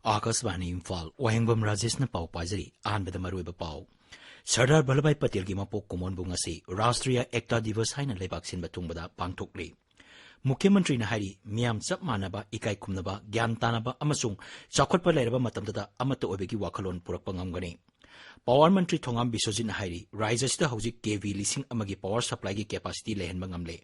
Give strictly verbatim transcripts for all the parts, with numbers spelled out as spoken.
ꯑꯥꯀꯥꯁꯕꯥꯅꯤ ꯏꯝꯐꯥꯜ, ꯋꯥꯍꯦꯡꯕꯝ ꯔꯥꯖꯦꯁꯅ ꯄꯥꯎ ꯄꯥꯖꯔꯤ꯫ ꯑꯍꯥꯟꯕꯗ ꯃꯔꯨꯑꯣꯏꯕ ꯄꯥꯎ꯫ ꯁꯔꯗꯥꯔ ꯚꯜꯂꯚꯚꯥꯏ ꯄꯇꯦꯜꯒꯤ ꯃꯄꯣꯛ ꯀꯨꯝꯑꯣꯟꯕꯨ ꯉꯁꯤ ꯔꯥꯁꯇ꯭ꯔꯤꯌꯥ ꯑꯦꯛꯇꯥ ꯗꯤꯕꯁ ꯍꯥꯏꯅ ꯂꯩꯕꯥꯛ ꯁꯤꯟꯕ ꯊꯨꯡꯕꯗ ꯄꯥꯡꯊꯣꯛꯂꯤ꯫ ꯃꯨꯈ꯭ꯌ ꯃꯟꯇ꯭ꯔꯤꯅ ꯍꯥꯏꯔꯤ, ꯃꯤꯌꯥꯝ ꯆꯞ ꯃꯥꯟꯅꯕ, ꯏꯀꯥꯏ ꯈꯨꯝꯅꯕ, ꯒ꯭ꯌꯥꯟ ꯇꯥꯅꯕ ꯑꯃꯁꯨꯡ ꯆꯥꯎꯈꯠꯄ ꯂꯩꯔꯕ ꯃꯇꯝꯗꯇ ꯑꯃꯠꯇ ꯑꯣꯏꯕꯒꯤ ꯋꯥꯈꯜꯂꯣꯟ ꯄꯨꯔꯛꯄ ꯉꯝꯒꯅꯤ꯫ ꯄꯥꯋꯔ ꯃꯟꯇ꯭ꯔꯤ ꯊꯣꯉꯥꯝ ꯕꯤꯁ꯭ꯋꯖꯤꯠꯅ ꯍꯥꯏꯔꯤ, ꯔꯥꯖ꯭ꯌ ꯑꯁꯤꯗ ꯍꯧꯖꯤꯛ ꯀꯦ ꯚꯤ ꯂꯤꯁꯤꯡ ꯑꯃꯒꯤ ꯄꯥꯋꯔ ꯁꯄ꯭ꯂꯥꯏꯒꯤ ꯀꯦꯄꯥꯁꯤꯇꯤ ꯂꯩꯍꯟꯕ ꯉꯝꯂꯦ꯫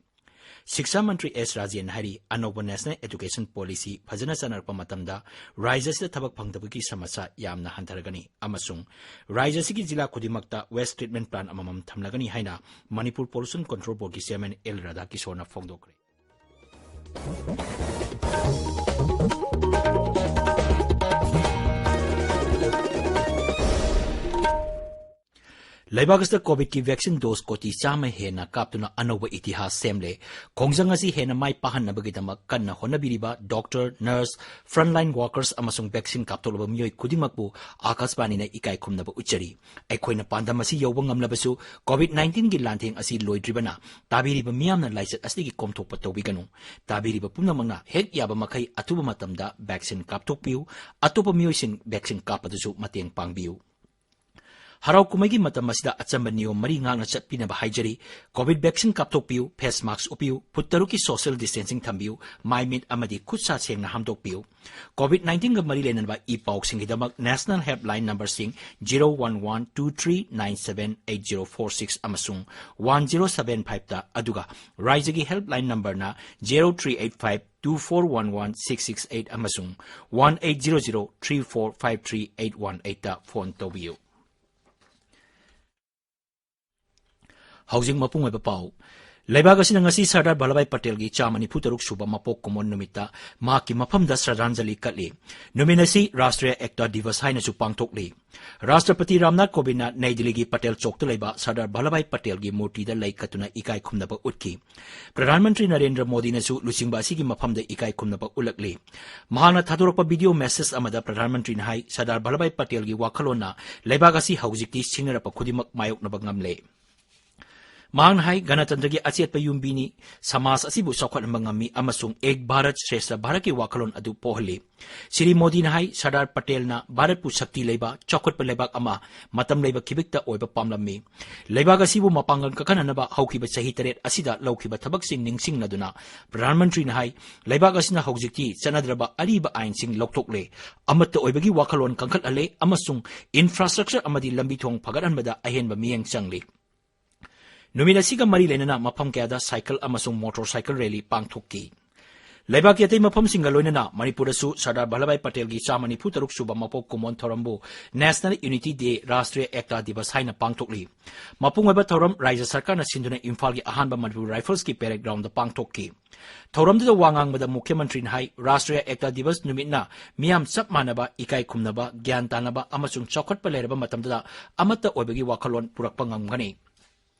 ꯁꯤꯛꯁꯥ ꯃꯟꯇ꯭ꯔꯤ ꯑꯦꯁ ꯔꯥꯖꯦꯟꯅ ꯍꯥꯏꯔꯤ, ꯑꯅꯧꯕ ꯅꯦꯁꯅꯦꯜ ꯑꯦꯗꯨꯀꯦꯁꯟ ꯄꯣꯂꯤꯁꯤ ꯐꯖꯅ ꯆꯠꯅꯔꯛꯄ ꯃꯇꯝꯗ ꯔꯥꯖ꯭ꯌ ꯑꯁꯤꯗ ꯊꯕꯛ ꯐꯪꯗꯕꯒꯤ ꯁꯃꯁ꯭ꯌꯥ ꯌꯥꯝꯅ ꯍꯟꯊꯔꯒꯅꯤ ꯑꯃꯁꯨꯡ ꯔꯥꯖ꯭ꯌ ꯑꯁꯤꯒꯤ ꯖꯤꯂꯥ ꯈꯨꯗꯤꯡꯃꯛꯇ ꯋꯦꯁ ꯇ꯭ꯔꯤꯠꯃꯦꯟ ꯄ꯭ꯂꯥꯟ ꯑꯃꯃꯝ ꯊꯝꯂꯒꯅꯤ ꯍꯥꯏꯅ ꯃꯅꯤꯄꯨꯔ ꯄꯣꯂꯨꯁꯟ ꯀꯟꯇ꯭ꯔꯣꯜ ꯕꯣꯔꯗꯀꯤ ꯆꯤꯌꯔꯃꯦꯟ ꯑꯦꯜ ꯔꯥꯙꯥꯀꯤꯁꯣꯔꯅ ꯐꯣꯡꯗꯣꯛꯈ꯭ꯔꯦ꯫ ꯂꯩꯕꯥꯛ ꯑꯁꯤꯗ ꯀꯣꯚꯤꯗꯀꯤ ꯚꯦꯛꯁꯤꯟ ꯗꯣꯁ ꯀꯣꯇꯤ ꯆꯥꯝꯃ ꯍꯦꯟꯅ ꯀꯥꯞꯇꯨꯅ ꯑꯅꯧꯕ ꯏꯇꯤꯍꯥꯁ ꯁꯦꯝꯂꯦ꯫ ꯈꯣꯡꯖꯪ ꯑꯁꯤ ꯍꯦꯟꯅ ꯃꯥꯏ ꯄꯥꯛꯍꯟꯅꯕꯒꯤꯗꯃꯛ ꯀꯟꯅ ꯍꯣꯠꯅꯕꯤꯔꯤꯕ ꯗꯣꯛꯇꯔ, ꯅꯔꯁ, ꯐ꯭ꯔꯟꯠꯂꯥꯏꯟ ꯋꯥꯔꯀꯔꯁ ꯑꯃꯁꯨꯡ ꯚꯦꯛꯁꯤꯟ ꯀꯥꯞꯊꯣꯛꯂꯕ ꯃꯤꯑꯣꯏ ꯈꯨꯗꯤꯡꯃꯛꯄꯨ ꯑꯥꯀꯥꯁꯕꯥꯅꯤꯅ ꯏꯀꯥꯏ ꯈꯨꯝꯅꯕ ꯎꯠꯆꯔꯤ꯫ ꯑꯩꯈꯣꯏꯅ ꯄꯥꯟꯗꯝ ꯑꯁꯤ ꯌꯧꯕ ꯉꯝꯂꯕꯁꯨ ꯀꯣꯚꯤꯗ ꯅꯥꯏꯟꯇꯤꯟꯒꯤ ꯂꯥꯟꯊꯦꯡ ꯑꯁꯤ ꯂꯣꯏꯗ꯭ꯔꯤꯕꯅ ꯇꯥꯕꯤꯔꯤꯕ ꯃꯤꯌꯥꯝꯅ ꯂꯥꯏꯆꯠ ꯑꯁꯤꯗꯒꯤ ꯀꯣꯝꯊꯣꯛꯄ ꯇꯧꯕꯤꯒꯅꯨ꯫ ꯇꯥꯕꯤꯔꯤꯕ ꯄꯨꯝꯅꯃꯛꯅ ꯍꯦꯛ ꯌꯥꯕ ꯃꯈꯩ ꯑꯊꯨꯕ ꯃꯇꯝꯗ ꯚꯦꯛꯁꯤꯟ ꯀꯥꯞꯊꯣꯛꯄꯤꯌꯨ꯫ ꯑꯇꯣꯞꯄ ꯃꯤꯑꯣꯏꯁꯤꯡ ꯚꯦꯛꯁꯤꯟ ꯀꯥꯞꯄꯗꯁꯨ ꯃꯇꯦꯡ ꯄꯥꯡꯕꯤꯌꯨ꯫ ꯍꯔꯥꯎ ꯀꯨꯝꯍꯩꯒꯤ ꯃꯇꯝ ꯑꯁꯤꯗ ꯑꯆꯝꯕ ꯅꯤꯌꯣꯝ ꯃꯔꯤ ꯉꯥꯛꯅ ꯆꯠꯄꯤꯅꯕ ꯍꯥꯏꯖꯔꯤ꯫ ꯀꯣꯚꯤꯗ ꯚꯦꯛꯁꯤꯟ ꯀꯥꯞꯊꯣꯛꯄꯤꯌꯨ, ꯐꯦꯁ ꯃꯥꯁ꯭ꯛ ꯎꯞꯄꯤꯌꯨ, ꯐꯨꯠ ꯇꯔꯨꯛꯀꯤ ꯁꯣꯁꯤꯌꯦꯜ ꯗꯤꯁꯇꯦꯟꯁꯤꯡ ꯊꯝꯕꯤꯌꯨ, ꯃꯥꯏ ꯃꯤꯠ ꯑꯃꯗꯤ ꯈꯨꯠ ꯁꯥ ꯁꯦꯡꯅ ꯍꯥꯝꯗꯣꯛꯄꯤꯌꯨ꯫ ꯀꯣꯚꯤꯗ ꯅꯥꯏꯟꯇꯤꯟꯒ ꯃꯔꯤ ꯂꯩꯅꯕ ꯏ ꯄꯥꯎꯁꯤꯡꯒꯤꯗꯃꯛ ꯅꯦꯁꯅꯦꯜ ꯍꯦꯜꯞꯂꯥꯏꯟ ꯅꯝꯕꯔꯁꯤꯡ zero one one two three nine seven eight zero four six ꯑꯃꯁꯨꯡ ꯋꯥꯟ ꯖꯤꯔꯣ ꯁꯚꯦꯟ ꯐꯥꯏꯚꯇ, ꯑꯗꯨꯒ ꯔꯥꯏꯖ꯭ꯌꯒꯤ ꯍꯦꯜꯞꯂꯥꯏꯟ ꯅꯝꯕꯔꯅ zero three eight five two four one one six six eight ꯑꯃꯁꯨꯡ one eight zero zero three four five three eight one ꯑꯩꯠꯇ phone ꯇꯧꯕꯤꯌꯨ꯫ ꯍꯧꯖꯤꯛ ꯃꯄꯨꯡ ꯑꯣꯏꯕ ꯄꯥꯎ꯫ ꯂꯩꯕꯥꯛ ꯑꯁꯤꯅ ꯉꯁꯤ ꯁꯔꯗꯥꯔ ꯚꯜꯂꯚꯚꯥꯏ ꯄꯇꯦꯜꯒꯤ ꯆꯥꯝꯃ ꯅꯤꯐꯨ ꯇꯔꯨꯛ ꯁꯨꯕ ꯃꯄꯣꯛ ꯀꯨꯝꯑꯣꯟ ꯅꯨꯃꯤꯠꯇ ꯃꯍꯥꯛꯀꯤ ꯃꯐꯝꯗ ꯁ꯭ꯔꯗꯥꯟꯖꯂꯤ ꯀꯠꯂꯤ꯫ ꯅꯨꯃꯤꯠ ꯑꯁꯤ ꯔꯥꯁꯇ꯭ꯔꯤꯌꯥ ꯑꯦꯛꯇꯥ ꯗꯤꯕꯁ ꯍꯥꯏꯅꯁꯨ ꯄꯥꯡꯊꯣꯛꯂꯤ꯫ ꯔꯥꯁꯇ꯭ꯔꯄꯇꯤ ꯔꯥꯝꯅꯥꯊ ꯀꯣꯕꯤꯟꯗꯅ ꯅꯩ ꯗꯤꯜꯂꯤꯒꯤ ꯄꯇꯦꯜ ꯆꯧꯛꯇ ꯂꯩꯕ ꯁꯔꯗꯥꯔ ꯚꯜꯂꯚꯚꯥꯏ ꯄꯇꯦꯜꯒꯤ ꯃꯨꯔꯇꯤꯗ ꯂꯩ ꯀꯠꯇꯨꯅ ꯏꯀꯥꯏ ꯈꯨꯝꯅꯕ ꯎꯠꯈꯤ꯫ ꯄ꯭ꯔꯙꯥꯟ ꯃꯟꯇ꯭ꯔꯤ ꯅꯔꯦꯟꯗ꯭ꯔ ꯃꯣꯗꯤꯅꯁꯨ ꯂꯨꯆꯤꯡꯕ ꯑꯁꯤꯒꯤ ꯃꯐꯝꯗ ꯏꯀꯥꯏ ꯈꯨꯝꯅꯕ ꯎꯠꯂꯛꯂꯤ꯫ ꯃꯍꯥꯛꯅ ꯊꯥꯗꯣꯔꯛꯄ ꯚꯤꯗꯤꯑꯣ ꯃꯦꯁꯦꯖ ꯑꯃꯗ ꯄ꯭ꯔꯙꯥꯟ ꯃꯟꯇ꯭ꯔꯤꯅ ꯍꯥꯏ, ꯁꯔꯗꯥꯔ ꯚꯜꯂꯚꯚꯥꯏ ꯄꯇꯦꯜꯒꯤ ꯋꯥꯈꯜꯂꯣꯟꯅ ꯂꯩꯕꯥꯛ ꯑꯁꯤ ꯍꯧꯖꯤꯛꯇꯤ ꯁꯤꯡꯅꯔꯛꯄ ꯈꯨꯗꯤꯡꯃꯛ ꯃꯥꯌꯣꯛꯅꯕ ꯉꯝꯂꯦ꯫ ꯃꯍꯥꯛꯅ ꯍꯥꯏ, ꯒꯅꯇꯟꯇ꯭ꯔꯒꯤ ꯑꯆꯦꯠꯄ ꯌꯨꯝꯕꯤꯅꯤ, ꯁꯃꯥꯖ ꯑꯁꯤꯕꯨ ꯆꯥꯎꯈꯠꯍꯟꯕ ꯉꯝꯃꯤ ꯑꯃꯁꯨꯡ ꯑꯦꯛ ꯚꯥꯔꯠ ꯁ꯭ꯔꯦꯁꯊ ꯚꯥꯔꯠꯀꯤ ꯋꯥꯈꯜꯂꯣꯟ ꯑꯗꯨ ꯄꯣꯛꯍꯜꯂꯤ꯫ ꯁ꯭ꯔꯤ ꯃꯣꯗꯤꯅ ꯍꯥꯏ, ꯁꯔꯗꯥꯔ ꯄꯇꯦꯜꯅ ꯚꯥꯔꯠꯄꯨ ꯁꯛꯇꯤ ꯂꯩꯕ, ꯆꯥꯎꯈꯠꯄ ꯂꯩꯕꯥꯛ ꯑꯃ ꯃꯇꯝ ꯂꯩꯕ ꯈꯤꯕꯤꯛꯇ ꯑꯣꯏꯕ ꯄꯥꯝꯂꯝꯃꯤ꯫ ꯂꯩꯕꯥꯛ ꯑꯁꯤꯕꯨ ꯃꯄꯥꯡꯒꯜ ꯀꯟꯈꯠꯍꯟꯅꯕ ꯍꯧꯈꯤꯕ ꯆꯍꯤ ꯇꯔꯦꯠ ꯑꯁꯤꯗ ꯂꯧꯈꯤꯕ ꯊꯕꯛꯁꯤꯡ ꯅꯤꯡꯁꯤꯡꯂꯗꯨꯅ, ꯄ꯭ꯔꯙꯥꯟ ꯃꯟꯇ꯭ꯔꯤꯅ ꯍꯥꯏ, ꯂꯩꯕꯥꯛ ꯑꯁꯤꯅ ꯍꯧꯖꯤꯛꯇꯤ ꯆꯠꯅꯗ꯭ꯔꯕ ꯑꯔꯤꯕ ꯑꯥꯏꯟꯁꯤꯡ ꯂꯧꯊꯣꯛꯂꯦ, ꯑꯃꯠꯇ ꯑꯣꯏꯕꯒꯤ ꯋꯥꯈꯜꯂꯣꯟ ꯀꯟꯈꯠꯍꯜꯂꯦ ꯑꯃꯁꯨꯡ infrastructure ꯑꯃꯗꯤ ꯂꯝꯕꯤ ꯊꯣꯡ ꯐꯒꯠꯍꯟꯕꯗ ꯑꯍꯦꯟꯕ ꯃꯤꯠꯌꯦꯡ ꯆꯪꯂꯤ꯫ ꯅꯨꯃꯤꯠ ꯑꯁꯤꯒ ꯃꯔꯤ ꯂꯩꯅꯅ ꯃꯐꯝ ꯀꯌꯥꯗ ꯁꯥꯏꯀꯜ ꯑꯃꯁꯨꯡ ꯃꯣꯇꯣꯔ ꯁꯥꯏꯀꯜ ꯔꯦꯂꯤ ꯄꯥꯡꯊꯣꯛꯈꯤ꯫ ꯂꯩꯕꯥꯛꯀꯤ ꯑꯇꯩ ꯃꯐꯝꯁꯤꯡꯒ ꯂꯣꯏꯅꯅ ꯃꯅꯤꯄꯨꯔꯗꯁꯨ ꯁꯔꯗꯥꯔ ꯚꯜꯂꯚꯚꯥꯏ ꯄꯇꯦꯜꯒꯤ ꯆꯥꯝꯃ ꯅꯤꯐꯨ ꯇꯔꯨꯛ ꯁꯨꯕ ꯃꯄꯣꯛ ꯀꯨꯝꯑꯣꯟ ꯊꯧꯔꯝꯕꯨ National Unity Day, ꯔꯥꯁꯇ꯭ꯔꯤꯌ ꯑꯦꯛꯇꯥ ꯗꯤꯕꯁ ꯍꯥꯏꯅ ꯄꯥꯡꯊꯣꯛꯂꯤ꯫ ꯃꯄꯨꯡ ꯑꯣꯏꯕ ꯊꯧꯔꯝ ꯔꯥꯖ꯭ꯌ ꯁꯔꯀꯥꯔꯅ ꯁꯤꯟꯗꯨꯅ ꯏꯝꯐꯥꯜꯒꯤ ꯑꯍꯥꯟꯕ ꯃꯅꯤꯄꯨꯔ ꯔꯥꯏꯐꯜꯁꯀꯤ ꯄꯦꯔꯦꯗ ꯒ꯭ꯔꯥꯎꯟꯗ ꯄꯥꯡꯊꯣꯛꯈꯤ꯫ ꯊꯧꯔꯝꯗꯨꯗ ꯋꯥ ꯉꯥꯡꯕꯗ ꯃꯨꯈ꯭ꯌ ꯃꯟꯇ꯭ꯔꯤꯅ ꯍꯥꯏ, ꯔꯥꯁꯇ꯭ꯔꯤꯌ ꯑꯦꯛꯇꯥ ꯗꯤꯕꯁ ꯅꯨꯃꯤꯠꯅ ꯃꯤꯌꯥꯝ ꯆꯞ ꯃꯥꯟꯅꯕ, ꯏꯀꯥꯏ ꯈꯨꯝꯅꯕ, ꯒ꯭ꯌꯥꯟ ꯇꯥꯅꯕ ꯑꯃꯁꯨꯡ ꯆꯥꯎꯈꯠꯄ ꯂꯩꯔꯕ ꯃꯇꯝꯗꯨꯗ ꯑꯃꯠꯇ ꯑꯣꯏꯕꯒꯤ ꯋꯥꯈꯜꯂꯣꯟ ꯄꯨꯔꯛꯄ ꯉꯝꯒꯅꯤ꯫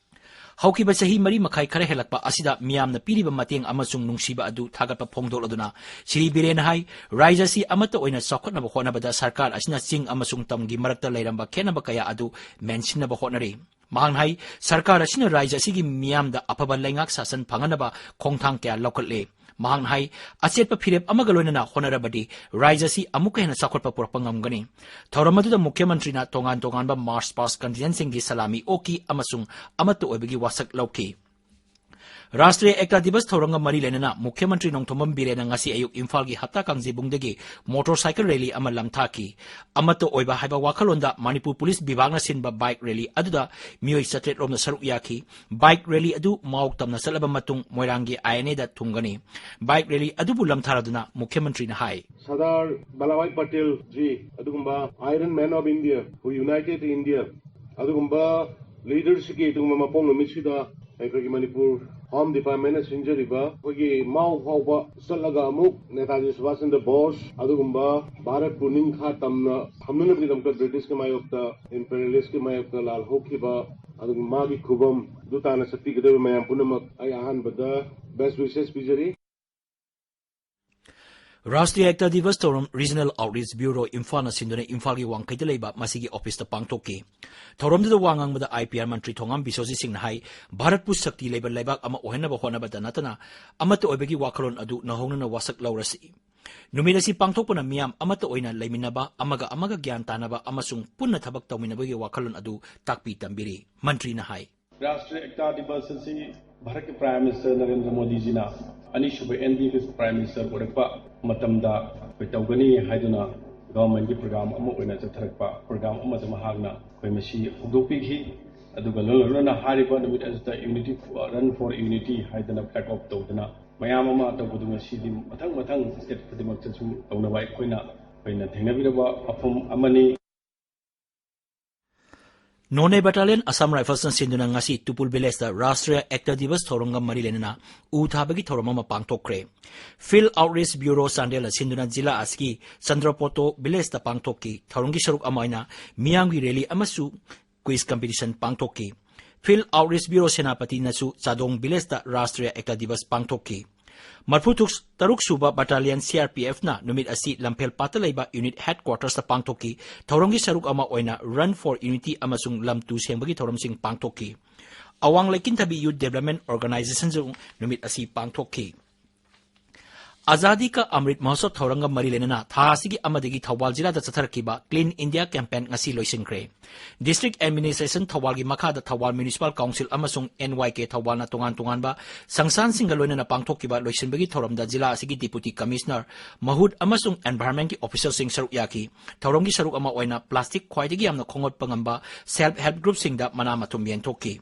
ꯍꯧꯈꯤꯕ ꯆꯍꯤ ꯃꯔꯤ ꯃꯈꯥꯏ ꯈꯔ ꯍꯦꯜꯂꯛꯄ ꯑꯁꯤꯗ ꯃꯤꯌꯥꯝꯅ ꯄꯤꯔꯤꯕ ꯃꯇꯦꯡ ꯑꯃꯁꯨꯡ ꯅꯨꯡꯁꯤꯕ ꯑꯗꯨ ꯊꯥꯒꯠꯄ ꯐꯣꯡꯗꯣꯛꯂꯗꯨꯅ ꯁ꯭ꯔꯤ ꯕꯤꯔꯦꯟꯅ ꯍꯥꯏ, ꯔꯥꯖ꯭ꯌ ꯑꯁꯤ ꯑꯃꯠꯇ ꯑꯣꯏꯅ ꯆꯥꯎꯈꯠꯅꯕ ꯍꯣꯠꯅꯕꯗ ꯁꯔꯀꯥꯔ ꯑꯁꯤꯅ ꯆꯤꯡ ꯑꯃꯁꯨꯡ ꯇꯝꯒꯤ ꯃꯔꯛꯇ ꯂꯩꯔꯝꯕ ꯈꯦꯠꯅꯕ ꯀꯌꯥ ꯑꯗꯨ ꯃꯦꯟꯁꯤꯟꯅꯕ ꯍꯣꯠꯅꯔꯤ꯫ ꯃꯍꯥꯛꯅ ꯍꯥꯏ, ꯁꯔꯀꯥꯔ ꯑꯁꯤꯅ ꯔꯥꯖ꯭ꯌ ꯑꯁꯤꯒꯤ ꯃꯤꯌꯥꯝꯗ ꯑꯐꯕ ꯂꯩꯉꯥꯛ ꯁꯥꯁꯟ ꯐꯪꯍꯟꯅꯕ ꯈꯣꯡꯊꯥꯡ ꯀꯌꯥ ꯂꯧꯈꯠꯂꯦ꯫ ꯃꯍꯥꯛꯅ ꯍꯥꯏ, ꯑꯆꯦꯠꯄ ꯐꯤꯔꯦꯞ ꯑꯃꯒ ꯂꯣꯏꯅꯅ ꯍꯣꯠꯅꯔꯕꯗꯤ ꯔꯥꯖ꯭ꯌ ꯑꯁꯤ ꯑꯃꯨꯛꯀ ꯍꯦꯟꯅ ꯆꯥꯎꯈꯠꯄ ꯄꯨꯔꯛꯄ ꯉꯝꯒꯅꯤ꯫ ꯊꯧꯔꯝ ꯑꯗꯨꯗ ꯃꯨꯈ꯭ꯌ ꯃꯟꯇ꯭ꯔꯤꯅ ꯇꯣꯉꯥꯟ ꯇꯣꯉꯥꯟꯕ ꯃꯥꯔꯆ ꯄꯥꯁ ꯀꯟꯇꯤꯟꯖꯦꯟꯁꯤꯡꯒꯤ ꯁꯂꯥꯃꯤ ꯑꯣꯛꯈꯤ ꯑꯃꯁꯨꯡ ꯑꯃꯠꯇ ꯑꯣꯏꯕꯒꯤ ꯋꯥꯁꯛ ꯂꯧꯈꯤ꯫ ꯔꯥꯁꯇ꯭ꯔꯤꯌ ꯑꯦꯛꯇꯥ ꯗꯤꯕꯁ ꯊꯧꯔꯝꯒ ꯃꯔꯤ ꯂꯩꯅꯅ ꯃꯨꯈ꯭ꯌ ꯃꯟꯇ꯭ꯔꯤ ꯅꯣꯡꯊꯣꯝꯕꯝ ꯕꯤꯔꯦꯟꯅ ꯉꯁꯤ ꯑꯌꯨꯛ ꯏꯝꯐꯥꯜꯒꯤ ꯍꯞꯇꯥ ꯀꯥꯡꯖꯩꯕꯨꯡꯗꯒꯤ ꯃꯣꯇꯣꯔ ꯁꯥꯏꯀꯜ ꯔꯦꯂꯤ ꯑꯃ ꯂꯝꯊꯥꯈꯤ꯫ ꯑꯃꯠꯇ ꯑꯣꯏꯕ ꯍꯥꯏꯕ ꯋꯥꯈꯜꯂꯣꯟꯗ ꯃꯅꯤꯄꯨꯔ ꯄꯨꯂꯤꯁ ꯕꯤꯚꯥꯒꯅ ꯁꯤꯟꯕ ꯕꯥꯏꯛ ꯔꯦꯂꯤ ꯑꯗꯨꯗ ꯃꯤꯑꯣꯏ ꯆꯥꯇ꯭ꯔꯦꯠ ꯔꯣꯝꯅ ꯁꯔꯨꯛ ꯌꯥꯈꯤ꯫ ꯕꯥꯏꯛ ꯔꯦꯂꯤ ꯑꯗꯨ ꯃꯥꯎ ꯇꯝꯅ ꯆꯠꯂꯕ ꯃꯇꯨꯡ ꯃꯣꯏꯔꯥꯡꯒꯤ ꯑꯥꯏ ꯑꯦꯟ ꯑꯦꯗ ꯊꯨꯡꯒꯅꯤ꯫ ꯕꯥꯏꯛ ꯔꯦꯂꯤ ꯑꯗꯨꯕꯨ ꯂꯝꯊꯥꯔꯗꯨꯅ ꯃꯨꯈ꯭ꯌ ꯃꯟꯇ꯭ꯔꯤꯅ ꯍꯥꯏ, ꯁꯔꯗꯥꯔ ꯚꯜꯂꯚꯚꯥꯏ ꯄꯇꯦꯜ ꯖꯤ, ꯑꯗꯨꯒꯨꯝꯕ Iron Man of India, who united India, ꯑꯗꯨꯒꯨꯝꯕ ꯂꯤꯗꯔꯁꯤꯞꯀꯤ ꯑꯗꯨꯒꯨꯝꯕ ꯃꯄꯣꯛ ꯅꯨꯃꯤꯠꯁꯤꯗ ꯑꯩꯈꯣꯏꯒꯤ ꯃꯅꯤꯄꯨꯔ ꯍꯣꯝ ꯗꯤꯄꯥꯔꯠꯃꯦꯟꯅ ꯁꯤꯟꯖꯔꯤꯕ ꯑꯩꯈꯣꯏꯒꯤ ꯃꯥꯎ ꯐꯥꯎꯕ ꯆꯠꯂꯒ ꯑꯃꯨꯛ ꯅꯦꯇꯥꯖꯤ ꯁꯨꯚꯥꯁ ꯆꯟꯗ꯭ꯔ ꯕꯣꯁ ꯑꯗꯨꯒꯨꯝꯕ ꯚꯥꯔꯠꯄꯨ ꯅꯤꯡꯈꯥ ꯇꯝꯅ ꯊꯝꯅꯅꯕꯒꯤꯗꯃꯛꯇ ꯕ꯭ꯔꯤꯇꯤꯁꯀꯤ ꯃꯥꯌꯣꯛꯇ, ꯏꯝꯄꯦꯔꯤꯌꯦꯂꯤꯁꯀꯤ ꯃꯥꯌꯣꯛꯇ ꯂꯥꯜꯍꯧꯈꯤꯕ ꯑꯗꯨꯒ ꯃꯥꯒꯤ ꯈꯨꯕꯝ ꯑꯗꯨ ꯇꯥꯅ ꯆꯠꯄꯤꯒꯗꯧꯔꯤꯕ ꯃꯌꯥꯝ ꯄꯨꯝꯅꯃꯛ ꯑꯩ ꯑꯍꯥꯟꯕꯗ best wishes ꯄꯤꯖꯔꯤ꯫ ꯔꯥꯁꯇ꯭ꯔꯤꯌꯥ ꯑꯦꯛꯇꯥ ꯗꯤꯕꯁ ꯊꯧꯔꯝ Regional Outreach Bureau ꯏꯝꯐꯥꯜꯅ ꯁꯤꯟꯗꯨꯅ ꯏꯝꯐꯥꯜꯒꯤ ꯋꯥꯡꯈꯩꯗ ꯂꯩꯕ ꯃꯁꯤꯒꯤ ꯑꯣꯐꯤꯁꯇ ꯄꯥꯡꯊꯣꯛꯈꯤ꯫ ꯊꯧꯔꯝꯗꯨꯗ ꯋꯥ ꯉꯥꯡꯕꯗ IPR ꯃꯟꯇ꯭ꯔꯤ ꯊꯣꯉꯥꯝ ꯕꯤꯁꯣꯖꯤꯠ ꯁꯤꯡꯅ ꯍꯥꯏ, ꯚꯥꯔꯠꯄꯨ ꯁꯛꯇꯤ ꯂꯩꯕ ꯂꯩꯕꯥꯛ ꯑꯃ ꯑꯣꯏꯍꯟꯅꯕ ꯍꯣꯠꯅꯕꯗ ꯅꯠꯇꯅ ꯑꯃꯠꯇ ꯑꯣꯏꯕꯒꯤ ꯋꯥꯈꯜꯂꯣꯟ ꯑꯗꯨ ꯅꯧꯍꯧꯅꯅ ꯋꯥꯁꯛ ꯂꯧꯔꯁꯤ꯫ ꯅꯨꯃꯤꯠ ꯑꯁꯤ ꯄꯥꯡꯊꯣꯛꯄꯅ ꯃꯤꯌꯥꯝ ꯑꯃꯠꯇ ꯑꯣꯏꯅ ꯂꯩꯃꯤꯟꯅꯕ, ꯑꯃꯒ ꯑꯃꯒ ꯒ꯭ꯌꯥꯟ ꯇꯥꯅꯕ ꯑꯃꯁꯨꯡ ꯄꯨꯟꯅ ꯊꯕꯛ ꯇꯧꯃꯤꯟꯅꯕꯒꯤ ꯋꯥꯈꯜꯂꯣꯟ ꯑꯗꯨ ꯇꯥꯛꯄꯤ ꯇꯝꯕꯤꯔꯤ꯫ ꯃꯟꯇ꯭ꯔꯤꯅ ꯍꯥꯏ, ꯔꯥꯁꯇ꯭ꯔꯤꯌ ꯑꯦꯛꯇꯥ ꯗꯤꯕꯁ ꯑꯁꯤ ꯚꯥꯔꯠꯀꯤ Prime Minister ꯅꯔꯦꯟꯗ꯭ꯔ ꯃꯣꯗꯤꯖꯤꯅ ꯑꯅꯤꯁꯨꯕ NDAꯒꯤ Prime Minister ꯑꯣꯏꯔꯛꯄ ꯃꯇꯝꯗ ꯑꯩꯈꯣꯏ ꯇꯧꯒꯅꯤ ꯍꯥꯏꯗꯨꯅ governmentꯀꯤ program ꯑꯃ ꯑꯣꯏꯅ ꯆꯠꯊꯔꯛꯄ program ꯑꯃꯗ ꯃꯍꯥꯛꯅ ꯑꯩꯈꯣꯏ ꯃꯁꯤ ꯍꯧꯗꯣꯛꯄꯤꯈꯤ꯫ ꯑꯗꯨꯒ ꯂꯣꯏꯅ ꯂꯣꯏꯅꯅ ꯍꯥꯏꯔꯤꯕ ꯅꯨꯃꯤꯠ ꯑꯁꯤꯗ unity, Run for Unity ꯍꯥꯏꯗꯅ flag off ꯇꯧꯗꯅ ꯃꯌꯥꯝ ꯑꯃ ꯇꯧꯕꯗꯨ ꯉꯁꯤꯗꯤ ꯃꯊꯪ ꯃꯊꯪ state ꯈꯨꯗꯤꯡꯃꯛꯇꯁꯨ ꯇꯧꯅꯕ ꯑꯩꯈꯣꯏꯅ, ꯑꯩꯈꯣꯏꯅ ꯊꯦꯡꯅꯕꯤꯔꯕ ꯋꯥꯐꯝ ꯑꯃꯅꯤ꯫ Noney Battalion Assam Riflesꯅ ꯁꯤꯟꯗꯨꯅ ꯉꯁꯤ ꯇꯨꯄꯨꯜ villageꯇ ꯔꯥꯁꯇ꯭ꯔꯤꯌꯥ ꯑꯦꯛꯇꯥ ꯗꯤꯕꯁ ꯊꯧꯔꯝꯒ ꯃꯔꯤ ꯂꯩꯅꯅ ꯎ ꯊꯥꯕꯒꯤ ꯊꯧꯔꯝ ꯑꯃ ꯄꯥꯡꯊꯣꯛꯈ꯭ꯔꯦ꯫ Field Outreach Bureau ꯆꯥꯟꯗꯦꯜꯅ ꯁꯤꯟꯗꯨꯅ ꯖꯤꯂꯥ ꯑꯁꯤꯒꯤ ꯆꯟꯗ꯭ꯔꯄꯣꯇꯣ villageꯇ ꯄꯥꯡꯊꯣꯛꯈꯤ꯫ ꯊꯧꯔꯝꯒꯤ ꯁꯔꯨꯛ ꯑꯃ ꯑꯣꯏꯅ ꯃꯤꯌꯥꯝꯒꯤ rally ꯑꯃꯁꯨ quiz competition ꯄꯥꯡꯊꯣꯛꯈꯤ꯫ Field Outreach Bureau ꯁꯦꯅꯥꯄꯇꯤꯅꯁꯨ ꯆꯥꯗꯣꯡ villageꯇ ꯔꯥꯁꯇ꯭ꯔꯤꯌꯥ ꯑꯦꯛꯇꯥ ꯗꯤꯕꯁ ꯄꯥꯡꯊꯣꯛꯈꯤ꯫ ꯃꯔꯤꯐꯨ ꯇꯔꯨꯛ ꯁꯨꯕ Battalion CRPFꯅ ꯅꯨꯃꯤꯠ ꯑꯁꯤ ꯂꯝꯐꯦꯜ ꯄꯥꯠꯇ ꯂꯩꯕ unit headquartersꯇ ꯄꯥꯡꯊꯣꯛꯈꯤ꯫ ꯊꯧꯔꯝꯒꯤ ꯁꯔꯨꯛ ꯑꯃ ꯑꯣꯏꯅ Run for Unity ꯑꯃꯁꯨꯡ ꯂꯝ ꯇꯨ ꯁꯦꯡꯕꯒꯤ ꯊꯧꯔꯝꯁꯤꯡ ꯄꯥꯡꯊꯣꯛꯈꯤ꯫ ꯑꯋꯥꯡ ꯂꯩꯀꯤꯟꯊꯕꯤ Youth Development Organizationꯁꯨ ꯅꯨꯃꯤꯠ ꯑꯁꯤ ꯄꯥꯡꯊꯣꯛꯈꯤ꯫ ꯑꯖꯥꯗꯤ ꯀꯥ ꯑꯃ꯭ꯔꯤꯠ ꯃꯍꯣꯠꯁꯕ ꯊꯧꯔꯝꯒ ꯃꯔꯤ ꯂꯩꯅꯅ ꯊꯥ ꯑꯁꯤꯒꯤ ꯑꯃꯗꯒꯤ ꯊꯧꯕꯥꯜ ꯖꯤꯂꯥꯗ ꯆꯠꯊꯔꯛꯈꯤꯕ Clean India Campaign ꯉꯁꯤ ꯂꯣꯏꯁꯤꯟꯈ꯭ꯔꯦ꯫ District Administration ꯊꯧꯕꯥꯜꯒꯤ ꯃꯈꯥꯗ ꯊꯧꯕꯥꯜ Municipal Council ꯑꯃꯁꯨꯡ NYK ꯊꯧꯕꯥꯜꯅ ꯇꯣꯉꯥꯟ ꯇꯣꯉꯥꯟꯕ ꯁꯪꯁꯊꯥꯟꯁꯤꯡꯒ ꯂꯣꯏꯅꯅ ꯄꯥꯡꯊꯣꯛꯈꯤꯕ ꯂꯣꯏꯁꯤꯟꯕꯒꯤ ꯊꯧꯔꯝꯗ ꯖꯤꯂꯥ ꯑꯁꯤꯒꯤ Deputy Commissioner ꯃꯍꯨꯠ ꯑꯃꯁꯨꯡ environmentꯀꯤ officerꯁꯤꯡ ꯁꯔꯨꯛ ꯌꯥꯈꯤ꯫ ꯊꯧꯔꯝꯒꯤ ꯁꯔꯨꯛ ꯑꯃ ꯑꯣꯏꯅ plastic ꯈ꯭ꯋꯥꯏꯗꯒꯤ ꯌꯥꯝꯅ ꯈꯣꯝꯒꯠꯄ ꯉꯝꯕ self help groupꯁꯤꯡꯗ ꯃꯅꯥ ꯃꯊꯨꯝ ꯌꯦꯟꯊꯣꯛꯈꯤ꯫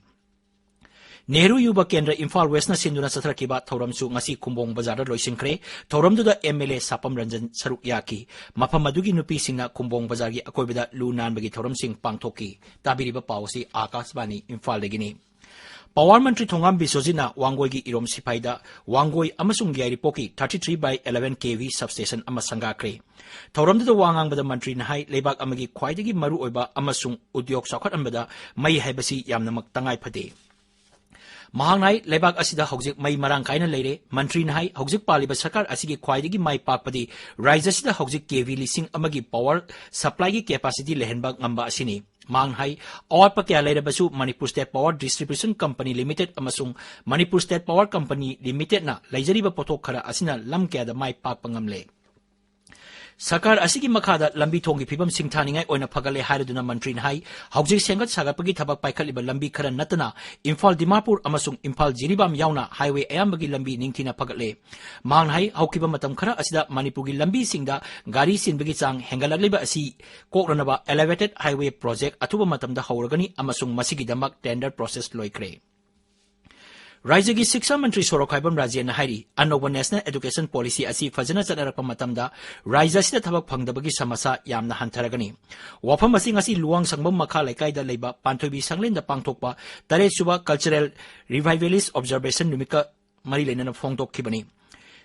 ꯅꯦꯍꯔꯨ ꯌꯨꯕ ꯀꯦꯟꯗ꯭ꯔ ꯏꯝꯐꯥꯜ Westꯅ ꯁꯤꯟꯗꯨꯅ ꯆꯠꯊꯔꯛꯈꯤꯕ ꯊꯧꯔꯝꯁꯨ ꯉꯁꯤ ꯈꯨꯝꯕꯣꯡ ꯕꯖꯥꯔꯗ ꯂꯣꯏꯁꯤꯟꯈ꯭ꯔꯦ꯫ ꯊꯧꯔꯝꯗꯨꯗ MLA ꯁꯥꯄꯝ ꯔꯟꯖꯟ ꯁꯔꯨꯛ ꯌꯥꯈꯤ꯫ ꯃꯐꯝ ꯑꯗꯨꯒꯤ ꯅꯨꯄꯤꯁꯤꯡꯅ ꯈꯨꯝꯕꯣꯡ ꯕꯖꯥꯔꯒꯤ ꯑꯀꯣꯏꯕꯗ ꯂꯨ ꯅꯥꯟꯕꯒꯤ ꯊꯧꯔꯝꯁꯤꯡ ꯄꯥꯡꯊꯣꯛꯈꯤ꯫ ꯇꯥꯕꯤꯔꯤꯕ ꯄꯥꯎ ꯑꯁꯤ ꯑꯥꯀꯥꯁꯕꯥꯅꯤ ꯏꯝꯐꯥꯜꯗꯒꯤꯅꯤ꯫ Power ꯃꯟꯇ꯭ꯔꯤ ꯊꯣꯉꯥꯝ ꯕꯤꯁꯣꯖꯤꯠꯅ ꯋꯥꯡꯒꯣꯏꯒꯤ ꯏꯔꯣꯝ ꯁꯤꯐꯥꯏꯗ ꯋꯥꯡꯒꯣꯏ ꯑꯃꯁꯨꯡ ꯌꯥꯏꯔꯤꯄꯣꯛꯀꯤ thirty three by eleven KV substation ꯑꯃ ꯁꯪꯒꯥꯈ꯭ꯔꯦ꯫ ꯊꯧꯔꯝꯗꯨꯗ ꯋꯥ ꯉꯥꯡꯕꯗ ꯃꯟꯇ꯭ꯔꯤꯅ ꯍꯥꯏ, ꯂꯩꯕꯥꯛ ꯑꯃꯒꯤ ꯈ꯭ꯋꯥꯏꯗꯒꯤ ꯃꯔꯨꯑꯣꯏꯕ ꯑꯃꯁꯨꯡ ꯎꯗ꯭ꯌꯣꯛ ꯆꯥꯎꯈꯠꯍꯟꯕꯗ ꯃꯩ ꯍꯥꯏꯕꯁꯤ ꯌꯥꯝꯅꯃꯛ ꯇꯉꯥꯏ ꯐꯗꯦ꯫ ꯃꯍꯥꯛꯅ ꯍꯥꯏ, ꯂꯩꯕꯥꯛ ꯑꯁꯤꯗ ꯍꯧꯖꯤꯛ ꯃꯩ ꯃꯔꯥꯡ ꯀꯥꯏꯅ ꯂꯩꯔꯦ꯫ ꯃꯟꯇ꯭ꯔꯤꯅ ꯍꯥꯏ, ꯍꯧꯖꯤꯛ ꯄꯥꯜꯂꯤꯕ ꯁꯔꯀꯥꯔ ꯑꯁꯤꯒꯤ ꯈ꯭ꯋꯥꯏꯗꯒꯤ ꯃꯥꯏ ꯄꯥꯛꯄꯗꯤ ꯔꯥꯖ꯭ꯌ ꯑꯁꯤꯗ ꯍꯧꯖꯤꯛ ꯀꯦ ꯚꯤ ꯂꯤꯁꯤꯡ ꯑꯃꯒꯤ power supplyꯒꯤ capacity ꯂꯩꯍꯟꯕ ꯉꯝꯕ ꯑꯁꯤꯅꯤ꯫ ꯃꯍꯥꯛꯅ ꯍꯥꯏ, ꯑꯋꯥꯠꯄ ꯀꯌꯥ ꯂꯩꯔꯕꯁꯨ Manipur State Power Distribution Company Limited ꯑꯃꯁꯨꯡ Manipur State Power Company Limitedꯅ ꯂꯩꯖꯔꯤꯕ ꯄꯣꯠꯊꯣꯛ ꯈꯔ ꯑꯁꯤꯅ ꯂꯝ ꯀꯌꯥꯗ ꯃꯥꯏ ꯄꯥꯛꯄ ꯉꯝꯂꯦ꯫ ꯁꯔꯀꯥꯔ ꯑꯁꯤꯒꯤ ꯃꯈꯥꯗ ꯂꯝꯕꯤ ꯊꯣꯡꯒꯤ ꯐꯤꯕꯝ ꯁꯤꯡꯊꯥꯅꯤꯡꯉꯥꯏ ꯑꯣꯏꯅ ꯐꯒꯠꯂꯦ ꯍꯥꯏꯔꯗꯨꯅ ꯃꯟꯇ꯭ꯔꯤꯅ ꯍꯥꯏ, ꯍꯧꯖꯤꯛ ꯁꯦꯝꯒꯠ ꯁꯥꯒꯠꯄꯒꯤ ꯊꯕꯛ ꯄꯥꯏꯈꯠꯂꯤꯕ ꯂꯝꯕꯤ ꯈꯔ ꯅꯠꯇꯅ ꯏꯝꯐꯥꯜ ꯗꯤꯃꯥꯄꯨꯔ ꯑꯃꯁꯨꯡ ꯏꯝꯐꯥꯜ ꯖꯤꯔꯤꯕꯥꯝ ꯌꯥꯎꯅ highway ꯑꯌꯥꯝꯕꯒꯤ ꯂꯝꯕꯤ ꯅꯤꯡꯊꯤꯅ ꯐꯒꯠꯂꯦ꯫ ꯃꯍꯥꯛꯅ ꯍꯥꯏ, ꯍꯧꯈꯤꯕ ꯃꯇꯝ ꯈꯔ ꯑꯁꯤꯗ ꯃꯅꯤꯄꯨꯔꯒꯤ ꯂꯝꯕꯤꯁꯤꯡꯗ ꯒꯥꯔꯤ ꯆꯦꯟꯕꯒꯤ ꯆꯥꯡ ꯍꯦꯟꯒꯠꯂꯛꯂꯤꯕ ꯑꯁꯤ ꯀꯣꯛꯅꯅꯕ elevated highway project ꯑꯊꯨꯕ ꯃꯇꯝꯗ ꯍꯧꯔꯒꯅꯤ ꯑꯃꯁꯨꯡ ꯃꯁꯤꯒꯤꯗꯃꯛ tender process ꯂꯣꯏꯈ꯭ꯔꯦ꯫ ꯔꯥꯖ꯭ꯌꯒꯤ ꯁꯤꯛꯁꯥ ꯃꯟꯇ꯭ꯔꯤ ꯁꯣꯔꯣꯛꯈꯥꯏꯕꯝ ꯔꯥꯖꯦꯟꯅ ꯍꯥꯏꯔꯤ, ꯑꯅꯧꯕ National Education Policy ꯑꯁꯤ ꯐꯖꯅ ꯆꯠꯅꯔꯛꯄ ꯃꯇꯝꯗ ꯔꯥꯖ꯭ꯌ ꯑꯁꯤꯗ ꯊꯕꯛ ꯐꯪꯗꯕꯒꯤ ꯁꯃꯁ꯭ꯌꯥ ꯌꯥꯝꯅ ꯍꯟꯊꯔꯒꯅꯤ꯫ ꯋꯥꯐꯝ ꯑꯁꯤ ꯉꯁꯤ ꯂꯨꯋꯥꯡꯁꯪꯕꯝ ꯃꯈꯥ ꯂꯩꯀꯥꯏꯗ ꯂꯩꯕ ꯄꯥꯟꯊꯣꯏꯕꯤ ꯁꯪꯂꯦꯟꯗ ꯄꯥꯡꯊꯣꯛꯄ ꯇꯔꯦꯠ ꯁꯨꯕ Cultural Revivalist Observation ꯅꯨꯃꯤꯠꯀ ꯃꯔꯤ ꯂꯩꯅꯅ ꯐꯣꯡꯗꯣꯛꯈꯤꯕꯅꯤ꯫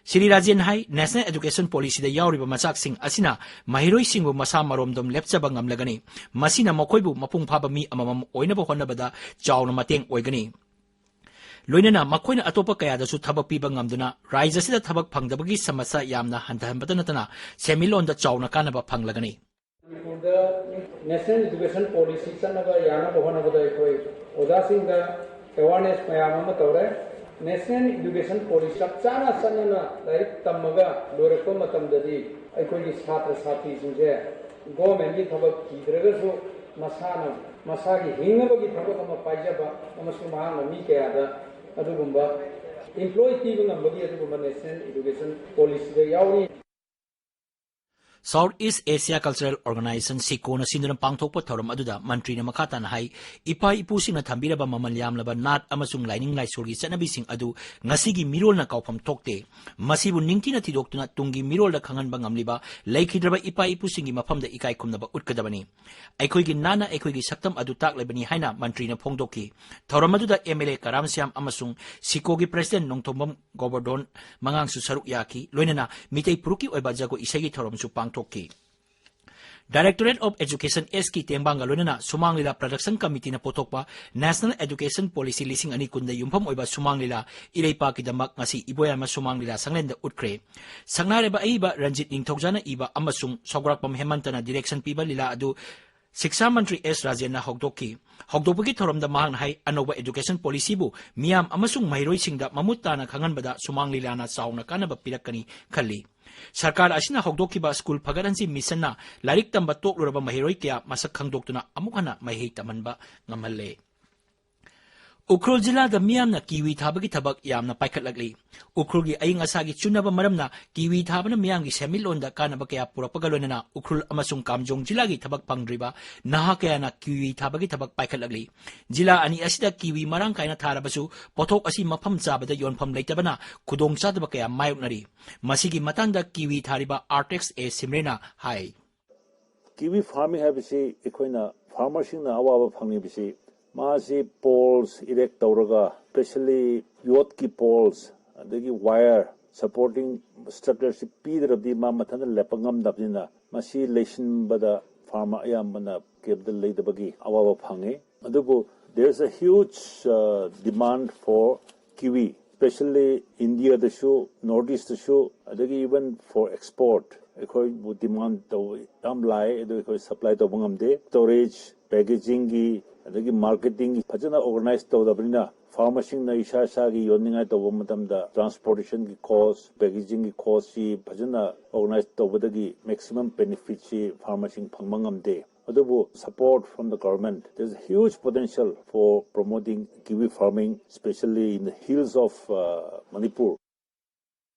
ꯁ꯭ꯔꯤ ꯔꯥꯖꯦꯟ ꯍꯥꯏ, National Education Policyꯗ ꯌꯥꯎꯔꯤꯕ ꯃꯆꯥꯛꯁꯤꯡ ꯑꯁꯤꯅ ꯃꯍꯩꯔꯣꯏꯁꯤꯡꯕꯨ ꯃꯁꯥ ꯃꯔꯣꯝꯗꯣꯝ ꯂꯦꯞꯆꯕ ꯉꯝꯂꯒꯅꯤ꯫ ꯃꯁꯤꯅ ꯃꯈꯣꯏꯕꯨ ꯃꯄꯨꯡ ꯐꯥꯕ ꯃꯤ ꯑꯃꯃꯝ ꯑꯣꯏꯅꯕ ꯍꯣꯠꯅꯕꯗ ꯆꯥꯎꯅ ꯃꯇꯦꯡ ꯑꯣꯏꯒꯅꯤ꯫ ꯂꯣꯏꯅꯅ ꯃꯈꯣꯏꯅ ꯑꯇꯣꯞꯄ ꯀꯌꯥꯗꯁꯨ ꯊꯕꯛ ꯄꯤꯕ ꯉꯝꯗꯨꯅ ꯔꯥꯖ꯭ꯌ ꯑꯁꯤꯗ ꯊꯕꯛ ꯐꯪꯗꯕꯒꯤ ꯁꯃꯁ꯭ꯌꯥ ꯌꯥꯝꯅ ꯍꯟꯊꯍꯟꯕꯇ ꯅꯠꯇꯅ ꯁꯦꯟꯃꯤꯠꯂꯣꯟꯗ ꯆꯥꯎꯅ ꯀꯥꯟꯅꯕ ꯐꯪꯂꯒꯅꯤ꯫ ꯃꯅꯤꯄꯨꯔꯗ National Education Policy ꯆꯠꯅꯕ ꯌꯥꯅꯕ ꯍꯣꯠꯅꯕꯗ ꯑꯩꯈꯣꯏ ꯑꯣꯖꯥꯁꯤꯡꯗ awareness ꯃꯌꯥꯝ ꯑꯃ ꯇꯧꯔꯦ꯫ National Education Policy ꯆꯞ ꯆꯥꯅ ꯆꯠꯅꯅ ꯂꯥꯏꯔꯤꯛ ꯇꯝꯃꯒ ꯂꯣꯏꯔꯛꯄ ꯃꯇꯝꯗꯗꯤ ꯑꯩꯈꯣꯏꯒꯤ ꯁꯥꯇ꯭ꯔ ꯁꯥꯇ꯭ꯔꯤꯁꯤꯡꯁꯦ governmentꯀꯤ ꯊꯕꯛ ꯊꯤꯗ꯭ꯔꯒꯁꯨ ꯃꯁꯥꯅ ꯃꯁꯥꯒꯤ ꯍꯤꯡꯅꯕꯒꯤ ꯊꯕꯛ ꯑꯃ ꯄꯥꯏꯖꯕ ꯑꯃꯁꯨꯡ ꯃꯍꯥꯛꯅ ꯃꯤ ꯀꯌꯥꯗ ꯑꯗꯨꯒꯨꯝꯕ employ ꯄꯤꯕ ꯉꯝꯕꯒꯤ ꯑꯗꯨꯒꯨꯝꯕ National Education Policyꯗ ꯌꯥꯎꯔꯤ꯫ South East Asia Cultural Organization, ꯁꯤꯀꯣꯅ ꯁꯤꯟꯗꯨꯅ ꯄꯥꯡꯊꯣꯛꯄ ꯊꯧꯔꯝ ꯑꯗꯨꯗ ꯃꯟꯇ꯭ꯔꯤꯅ ꯃꯈꯥ ꯇꯥꯅ ꯍꯥꯏ, ꯏꯄꯥ ꯏꯄꯨꯁꯤꯡꯅ ꯊꯝꯕꯤꯔꯕ ꯃꯃꯜ ꯌꯥꯝꯂꯕ ꯅꯥꯠ ꯑꯃꯁꯨꯡ ꯂꯥꯏꯅꯤꯡ ꯂꯥꯏꯁꯣꯜꯒꯤ ꯆꯠꯅꯕꯤꯁꯤꯡ ꯑꯗꯨ ꯉꯁꯤꯒꯤ ꯃꯤꯔꯣꯜꯅ ꯀꯥꯎꯐꯝ ꯊꯣꯛꯇꯦ꯫ ꯃꯁꯤꯕꯨ ꯅꯤꯡꯊꯤꯅ ꯊꯤꯗꯣꯛꯇꯨꯅ ꯇꯨꯡꯒꯤ ꯃꯤꯔꯣꯜꯗ ꯈꯪꯍꯟꯕ ꯉꯝꯂꯤꯕ ꯂꯩꯈꯤꯗ꯭ꯔꯕ ꯏꯄꯥ ꯏꯄꯨꯁꯤꯡꯒꯤ ꯃꯐꯝꯗ ꯏꯀꯥꯏ ꯈꯨꯝꯅꯕ ꯎꯠꯀꯗꯕꯅꯤ꯫ ꯑꯩꯈꯣꯏꯒꯤ ꯅꯥꯠꯅ ꯑꯩꯈꯣꯏꯒꯤ ꯁꯛꯇꯝ ꯑꯗꯨ ꯇꯥꯛꯂꯤꯕꯅꯤ ꯍꯥꯏꯅ ꯃꯟꯇ꯭ꯔꯤꯅ ꯐꯣꯡꯗꯣꯛꯈꯤ꯫ ꯊꯧꯔꯝ ꯑꯗꯨꯗ MLA ꯀꯔꯥꯝ ꯁ꯭ꯌꯥꯝ ꯑꯃꯁꯨꯡ ꯁꯤꯀꯣꯒꯤ President ꯅꯣꯡꯊꯣꯝꯕꯝ ꯒꯣꯕꯔꯙꯣꯟ ꯃꯉꯥꯡꯁꯨ ꯁꯔꯨꯛ ꯌꯥꯈꯤ꯫ ꯂꯣꯏꯅꯅ ꯃꯤꯇꯩ ꯐꯨꯔꯨꯞꯀꯤ ꯑꯣꯏꯕ ꯖꯒꯣꯏ ꯏꯁꯩꯒꯤ ꯊꯧꯔꯝꯁꯨ ꯄꯥꯡꯊꯣꯛꯈꯤ꯫ Directorate of Education S ꯀꯤ ꯇꯦꯡꯕꯥꯡꯒ ꯂꯣꯏꯅꯅ ꯁꯨꯃꯥꯡ ꯂꯤꯂꯥ Production Committeeꯅ ꯄꯨꯊꯣꯛꯄ National Education Policy ꯂꯤꯁꯤꯡ ꯑꯅꯤ ꯀꯨꯟꯗ ꯌꯨꯝꯐꯝ ꯑꯣꯏꯕ ꯁꯨꯃꯥꯡ ꯂꯤꯂꯥ ꯏꯔꯩꯄꯥꯛꯀꯤꯗꯃꯛ ꯉꯁꯤ ꯏꯕꯣꯌꯥꯏꯃ ꯁꯨꯃꯥꯡ ꯂꯤꯂꯥ ꯁꯪꯂꯦꯟꯗ ꯎꯠꯈ꯭ꯔꯦ꯫ ꯁꯛꯅꯥꯏꯔꯕ ꯑꯏꯕ ꯔꯟꯖꯤꯠ ꯅꯤꯡꯊꯧꯖꯥꯅ ꯏꯕ ꯑꯃꯁꯨꯡ ꯁꯧꯒ꯭ꯔꯥꯛꯄꯝ ꯍꯦꯃꯟꯇꯅ direction ꯄꯤꯕ ꯂꯤꯂꯥ ꯑꯗꯨ ꯁꯤꯛꯁꯥ ꯃꯟꯇ꯭ꯔꯤ ꯑꯦꯁ ꯔꯥꯖꯦꯟꯅ ꯍꯧꯗꯣꯛꯈꯤ꯫ ꯍꯧꯗꯣꯛꯄꯒꯤ ꯊꯧꯔꯝꯗ ꯃꯍꯥꯛꯅ ꯍꯥꯏ, ꯑꯅꯧꯕ education policyꯕꯨ ꯃꯤꯌꯥꯝ ꯑꯃꯁꯨꯡ ꯃꯍꯩꯔꯣꯏꯁꯤꯡꯗ ꯃꯃꯨꯠ ꯇꯥꯅ ꯈꯪꯍꯟꯕꯗ ꯁꯨꯃꯥꯡ ꯂꯤꯂꯥꯅ ꯆꯥꯎꯅ ꯀꯥꯟꯅꯕ ꯄꯤꯔꯛꯀꯅꯤ ꯈꯜꯂꯤ꯫ ꯁꯔꯀꯥꯔ ꯑꯁꯤꯅ ꯍꯧꯗꯣꯛꯈꯤꯕ ꯁ꯭ꯀꯨꯜ ꯐꯒꯠꯍꯟꯁꯤ ꯃꯤꯁꯟꯅ ꯂꯥꯏꯔꯤꯛ ꯇꯝꯕ ꯇꯣꯛꯂꯨꯔꯕ ꯃꯍꯩꯔꯣꯏ ꯀꯌꯥ ꯃꯁꯛ ꯈꯪꯗꯣꯛꯇꯨꯅ ꯑꯃꯨꯛ ꯍꯟꯅ ꯃꯍꯩ ꯇꯝꯍꯟꯕ ꯉꯝꯍꯜꯂꯦ꯫ ꯎꯈ꯭ꯔꯨꯜ ꯖꯤꯂꯥꯗ ꯃꯤꯌꯥꯝꯅ ꯀꯤꯋꯤ ꯊꯥꯕꯒꯤ ꯊꯕꯛ ꯌꯥꯝꯅ ꯄꯥꯏꯈꯠꯂꯛꯂꯤ꯫ ꯎꯈ꯭ꯔꯨꯜꯒꯤ ꯑꯏꯪ ꯑꯁꯥꯒꯤ ꯆꯨꯅꯕ ꯃꯔꯝꯅ ꯀꯤꯋꯤ ꯊꯥꯕꯅ ꯃꯤꯌꯥꯝꯒꯤ ꯁꯦꯟꯃꯤꯠꯂꯣꯟꯗ ꯀꯥꯟꯅꯕ ꯀꯌꯥ ꯄꯨꯔꯛꯄꯒ ꯂꯣꯏꯅꯅ ꯎꯈ꯭ꯔꯨꯜ ꯑꯃꯁꯨꯡ ꯀꯥꯝꯖꯣꯡ ꯖꯤꯂꯥꯒꯤ ꯊꯕꯛ ꯐꯪꯗ꯭ꯔꯤꯕ ꯅꯍꯥ ꯀꯌꯥꯅ ꯀꯤꯋꯤ ꯊꯥꯕꯒꯤ ꯊꯕꯛ ꯄꯥꯏꯈꯠꯂꯛꯂꯤ꯫ ꯖꯤꯂꯥ ꯑꯅꯤ ꯑꯁꯤꯗ ꯀꯤꯋꯤ ꯃꯔꯥꯡ ꯀꯥꯏꯅ ꯊꯥꯔꯕꯁꯨ ꯄꯣꯠꯊꯣꯛ ꯑꯁꯤ ꯃꯐꯝ ꯆꯥꯕꯗ ꯌꯣꯟꯐꯝ ꯂꯩꯇꯕꯅ ꯈꯨꯗꯣꯡꯆꯥꯗꯕ ꯀꯌꯥ ꯃꯥꯌꯣꯛꯅꯔꯤ꯫ ꯃꯁꯤꯒꯤ ꯃꯇꯥꯡꯗ ꯀꯤꯋꯤ ꯊꯥꯔꯤꯕ ꯑꯥꯔꯇꯦꯛꯁ ꯑꯦ ꯁꯤꯝꯔꯦꯅ ꯍꯥꯏ꯫ Kiwi farming ꯍꯥꯏꯕꯁꯤ ꯑꯩꯈꯣꯏꯅ farmerꯁꯤꯡꯅ ꯑꯋꯥꯕ ꯐꯪꯂꯤꯕꯁꯤ, ꯃꯥꯁꯤ poles erect ꯇꯧꯔꯒ, specially ꯌꯣꯠꯀꯤ poles, ꯑꯗꯒꯤ wire supporting structureꯁꯤ ꯄꯤꯗ꯭ꯔꯕꯗꯤ ꯃꯥ ꯃꯊꯟꯇ ꯂꯦꯞꯄ ꯉꯝꯗꯕꯅꯤꯅ, ꯃꯁꯤ ꯂꯩꯁꯤꯟꯕꯗ farmer ꯑꯌꯥꯝꯕꯅ ꯀꯦꯕꯗ ꯂꯩꯇꯕꯒꯤ ꯑꯋꯥꯕ ꯐꯪꯉꯤ꯫ ꯑꯗꯨꯕꯨ there is a huge, uh, demand for kiwi, specially Indiaꯗꯁꯨ, North Eastꯇꯁꯨ, ꯑꯗꯒꯤ even for export ꯑꯩꯈꯣꯏꯕꯨ demand ꯇꯧꯕ ꯌꯥꯝ ꯂꯥꯛꯑꯦ, ꯑꯗꯨ ꯑꯩꯈꯣꯏ supply ꯇꯧꯕ ꯉꯝꯗꯦ꯫ Storage, packagingꯒꯤ, ꯑꯗꯒꯤ marketingꯒꯤ ꯐꯖꯅ organize ꯇꯧꯗꯕꯅꯤꯅ, farmerꯁꯤꯡꯅ ꯏꯁꯥ ꯏꯁꯥꯒꯤ ꯌꯣꯟꯅꯤꯡꯉꯥꯏ ꯇꯧꯕ ꯃꯇꯝꯗ transportationꯒꯤ cost, packagingꯒꯤ costꯁꯤ ꯐꯖꯅ organize ꯇꯧꯕꯗꯒꯤ maximum benefitꯁꯤ farmerꯁꯤꯡ ꯐꯪꯕ ꯉꯝꯗꯦ꯫ ꯑꯗꯨꯕꯨ support from the government, there is a huge potential for promoting kiwi farming, especially in the hills of, uh, Manipur.